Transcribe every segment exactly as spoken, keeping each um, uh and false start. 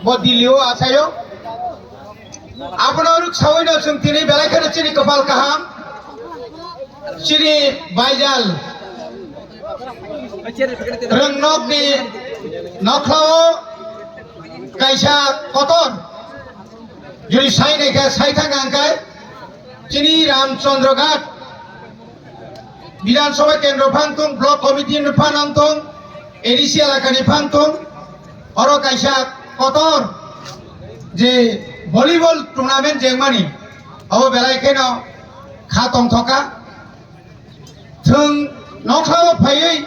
Bo Delhi o achaio. Abono rwk sawi no chwng tini belai kheno chini kwpal kaham. Chini baijal rwngnokni nokhlao kaisa kotor. Jodi sai naikha, sai thang ang khe chini Ramchandra Ghat Bidhan Sabha Kendro phang thung, Block Committee ni phang thung, A D C elaka ni phang thung, oro kaisa kotor je volleyball tournament jengmani, abo belai kheno kha tongthoka. Thwng nokhlao phaiwi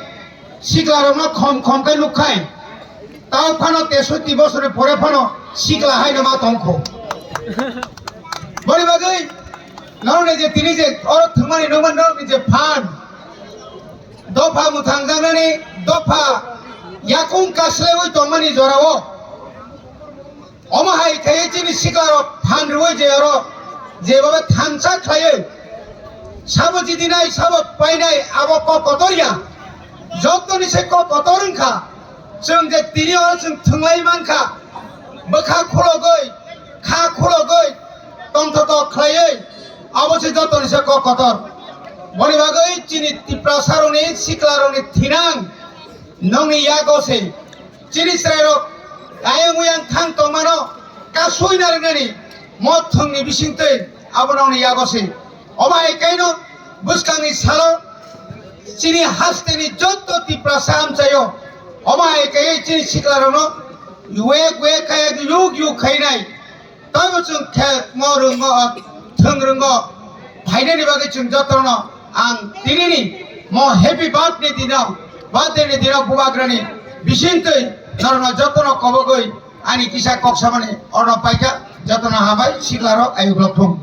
siklarokno khom khom khe nukkhai, tao phano tesotti bosori pore phano sikla haino ma tongkho. Boni bagwi norokni je tini je oro thwngmani nukmani norokni je phan, dopha mwthangjaknani dopha yakung kasleui tongmani jorao omo hai khe chini siklarok phan rwui je oro jebaba thansa khlaiwi sabo jidinai sabo painai abo kok kotor ya, jotoni se kok kotor wngkha. Chwng je tini oro chwng thwnglai mankha, bwkha khulogwi, kha khulogwi, tongthotok khlaiwi, abo se jotoni se kok kotor. Boni bagwi chini Tiprasarokni siklarokni thinang nokni yago se chini chwrairok ayang uyang thang tongmano kasui narwknani mo thwngni bisingtwi abo nokni yago se. Omo hai kaino bwskangni salo chini hasteni jotto Tiprasa amchaio omo hai kaiwi chini siklarokno wek wek kaya yuk yuk khainai. Taibo chwng khe mo rwngo, thwng rwngo, phainani bagwi chwng jotono ang tinini mo happy birthday dino, birthday ni dino bubagrani bisingtwi norokno jotono kobogwi ani kisa kok samani orno paikha, jotono hambai siklarok ayuk lok thung.